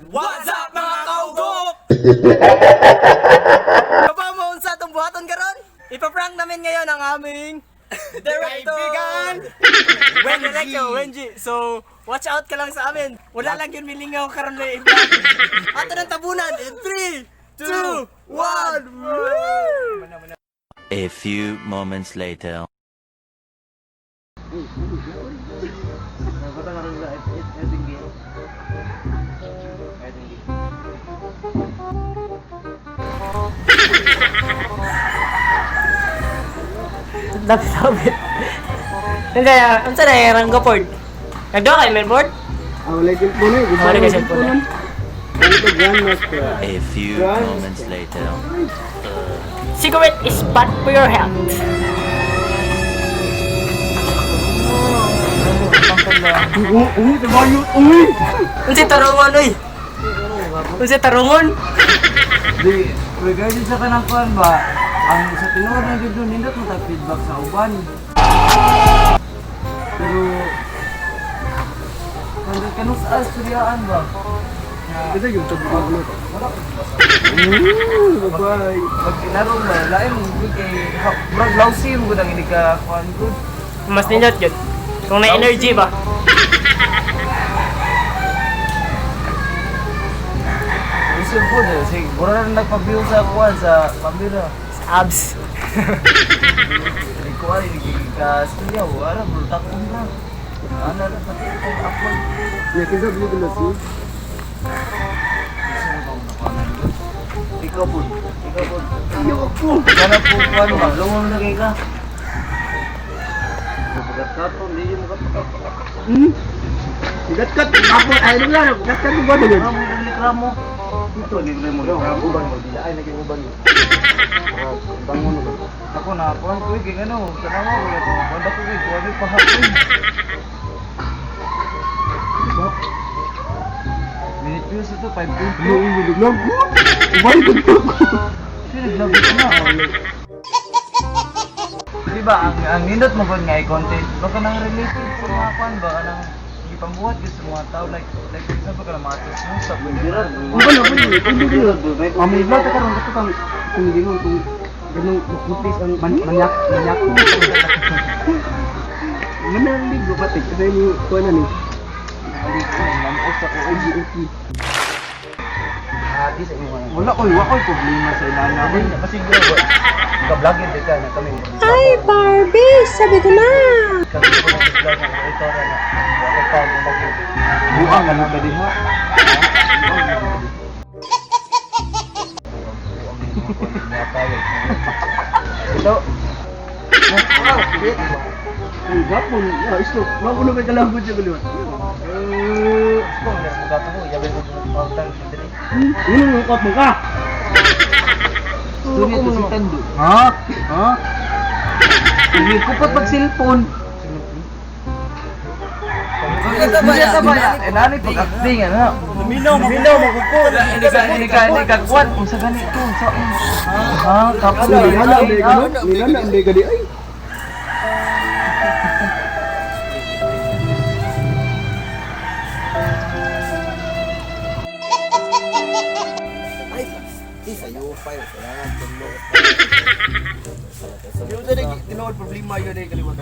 What's up, mga kaugok? Kaba mo unsa atong buhaton karon? Ipaprank namin ngayon ang aming director. Kaibigan! Wenji. Director, Wenji. So, watch out ka lang sa amin. Wala lang yun milingaw karon na i-prank. Ato ng tabunan in 3, 2, 1. A few moments later. Lapit-lapit. Hindi, unsa na yung ranggo board? Nagduha kay main board? Ah, wala yung cellphone eh. Wala kay cellphone eh. Ano to, Grandmaster? A few moments later. Cigarette is bad for your health. Uy, tabayo! Uy! Unsa tarungon oy? Unsa tarungon? Di, regarding sa kanang kuan ba, ang sa tinuod na gyud nindot mo tag feedback sa uban. Pero kanang kanus asturyaan ba? Ito yung tabukan ko na. Ooh, bye-bye. Pag inarong ba, lain mo gyud kay murag lousy mo gud ang ini ka kuan gud. Mas nindot yun. Kung may energy ba? Isip po de, sig mura na nagpa-view sa kuan sa camera. Sa abs. Di ko ay ka storya wala mo takon ra. Ana ra pati itong upload. May kinsa dito na si. Ikaw po. Ikaw po. Ayaw ako! Sana po kuan ba, lungon na kay ka. Hmm? Gatkat! Ako, ay, ano nga? Gatkat mo ba na yun? Ramo reklamo. Ito, libre mo. Uban mo. Ay, naging uban mo. Bangon mo ba? Ako na kuan ko kay ano, tanawa ko na kuan ko kay kuan pa hapon. Minute views ito 5.2. Ano yung naglag? Uban ko to! Sino naglagot na? Di ba ang nindot mo gud nga i-content baka nang related sa mga kuan ba kanang gipambuhat gyud sa mga tao like for example kanang mga chismosa pwede ra. Uban na, uban na. Uban na. Ang vlog ka karon kato kang kung gingon kung ganong makutis ang manyak manyak. Manang ligo pati kasi mo kuan na ni. Lamos ako. OG OG. Wala koy, wa koy problema sa inana. Masiguro ba? Ka-vlogger di ka na kami. Ay, Barbie! Sabi ko na! Kami ko na vlog na ito ra na. Wa koy tao mo lagi. Buang ka na ba diha? Ito. Ay, gapon. Ah, isto. Mao na may kalabot siya kaliwat. Eh, ko na sa gato ko, yabi ko pautang diri. Ano mo kap mo ka? Storya to si Tando. Ha? Ha? Hindi ko pa pag cellphone. Hindi ba ya? Eh nani pag acting ano? Minaw minaw magupo. Hindi ka hindi ka kuan unsa gani to unsa. Ha, kapos Nilala ang ka no? Nilala ang ka di ay. Yung na tinuod problema yun ay kaliwat.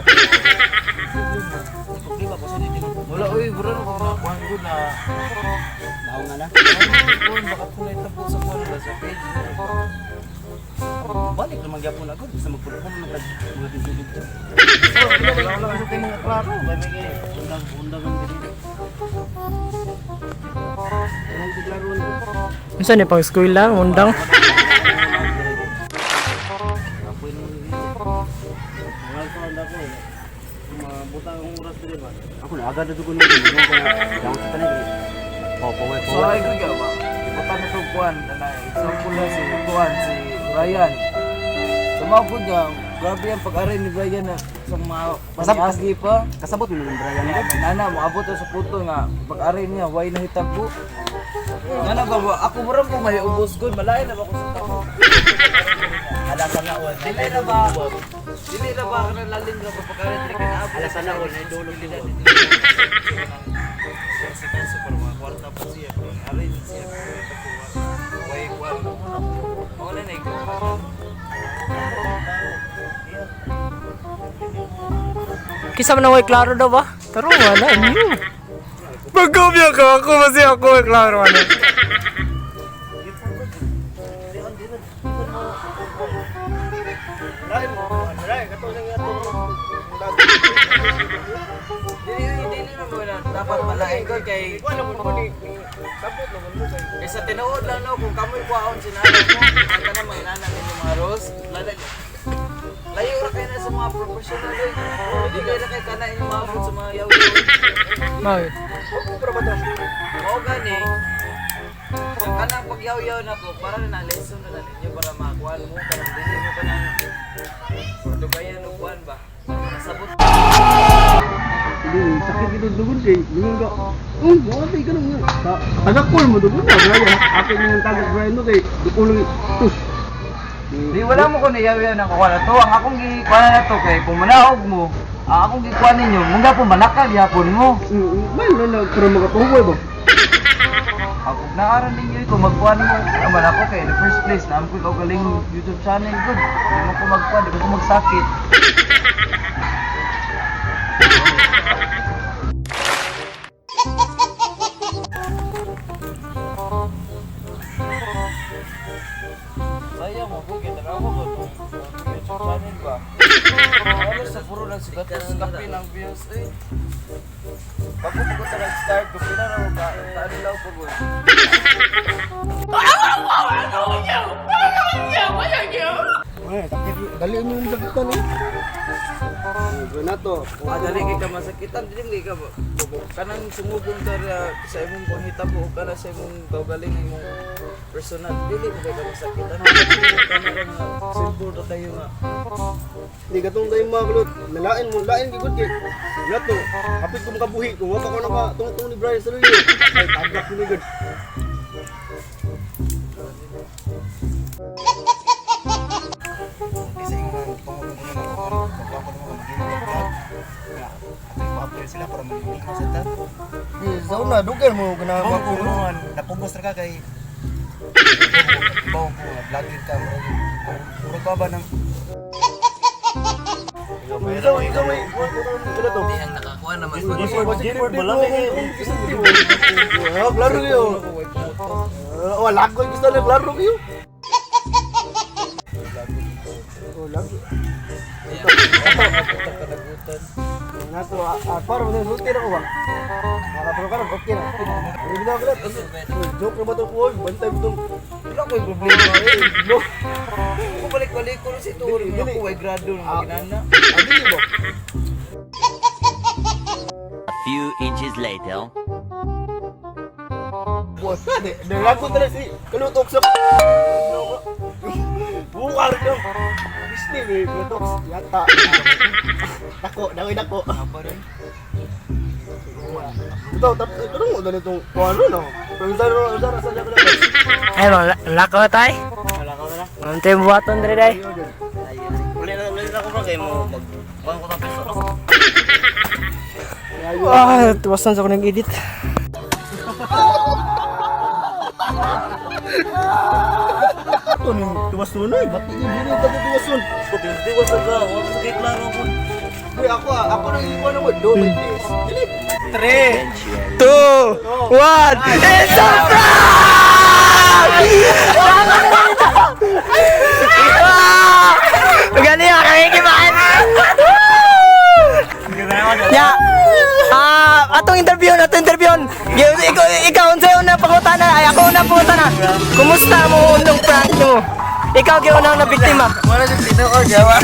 Problema ko sa tinuod. Wala oy, bro, ko kuan ko na. Naong nga na. Kuan baka tunay tabo sa kuan ba sa page. Balik naman gyapon ako basta magpulpul na kag mga dito. Wala wala kasi tayo mga klaro. May may Undang undang ang dito. Unsa ni pang school lang, undang. Ako na agad na dugo nung ko na tanan. Oh, paway So ay ko gyud ba. Ibutan na to kuan na example na si kuan si Brian. So mao pud nga grabe ang pag-aral ni Brian na sa mga paniagi pa. Kasabot mo ng Brian. Nana, moabot na sa punto nga pag-aral niya why nahitabo. Nga na ba ako murag ko may ubos gud malain na ba ko sa tao. Alasan na on. Dili na ba? Dili na ba kanang lalim ra ba pag-aral dili kay naabot. Alasan na on ay dulo Sa kanso para mga kwarta po siya. Ari siya. Way kuan. Wala na ikaw. Kisa man way klaro daw ba? Taro wala niyo. Magkobya ka ako kasi ako klaro ano. Dili dili na mo na dapat malain ko kay Kaysa tinuod lang no kung kamoy kuhaon si nanay mo, ang kanang mga inana ninyo mga rose, layo ra kayo na sa mga professional eh. Hindi kayo na kay kana inyong mga sa mga yaw. Mao. Mao gani. Ang kanang pagyaw-yaw na ko para na lesson na ninyo para makuan mo kanang dili mo kanang dugayan og kuan ba. Nasabot. Hindi, sakit ito dugon kay dugon ka. Oh, mo kay ganun nga. Tagakol mo dugon na Brian. Akin yung tagak Brian mo kay dukulong tus. Di wala mo ko niyaw-yaw na kuha na to. Ang akong gikuha na to kay kung manaog mo, ang akong gikuha ninyo, mungga po manakal yapon mo. May na pero makapugoy ba? Ako naaran ninyo kung magkuha mo, naman ako kay in the first place na ko galing YouTube channel good. Di mo ko magkuha, di mo ko magsakit. Sayang mo, bugin na ako ko itong YouTube channel ba? Ano sa puro lang sigat sa kape ng views eh. Bago pa ko ta nag-start, kung pila na mo ka, kaadlaw pa ko. Ay, sakit. Dali mo yung sakitan eh. Na to. Ah, dali kay ka masakitan, dili kay ka ba? Kanang sumugong ka ra sa imong panghitabo o kana sa imong kaugaling imong personal, dili mo kay ka masakitan. Kana ra nga simple ra kayo nga. Hindi ka tong tayo mga kulot. Nalain mo, lain gigod kay. Na to. Kapit ko makabuhi. Kung wala ko naka tungtong ni Brian sa luyo. Ay, tagak ni gud. Kasi yung mga pangunguna na ako, magwako naman mag-vlog. Nga, ato ipa-upload sila para magiging sa ta. Di, sa una, dugan mo ganahan Bawang ako. ko naman, napugos ra ka kay bawang ko nga vlogger ka murag murag ka ba ng Ikaw, ikaw may wala to. Ang nakakuha naman Ah, klaro kayo. Ah, wala ko gusto na klaro kayo. Oh, lago. Nato, para mo sulti na ko ba? Pero karon okay na. Hindi na ako na. Joke na ba to ko? Bantay mo tong. Wala ko'y problema eh. No. Kung balik-balik ko si Turo, Dili, dili. ako way grado na maginana. Ah, dili ba? A few inches later. Buwas na, di. Nalago na si kalutok sa... Bukar ka. Disney, eh. Kalutok. Yata. Dako, dako, dako. Ito, tapos, ito mo, dali itong, kung ano, no? Pero sa, sa, sa, sa, sa, Ay, mga lakaw tay. Ano tayo buhaton dre day? Uli na uli na ako bro kay mo mag kuan ko ta peso. Ah, tuwasan sa ko nag-edit. Ito, nung tuwas nun, eh. Ba't hindi hindi ito tuwas nun? Tiwas ka, wala sa kay klaro ko. Uy, ako, ah, ako nang iwan ako. Do my best. Dili. 3, 2, 1, it's a prank! Ah! Galing ah, kakikimaan! Ya. Ah, atong interview na, atong interview. Ikaw, ikaw unsay una pangutana? Ay, ako una pangutana. Kumusta mo unong prank mo? Ikaw gyud unang na biktima. Wala sa tinuod, yawa.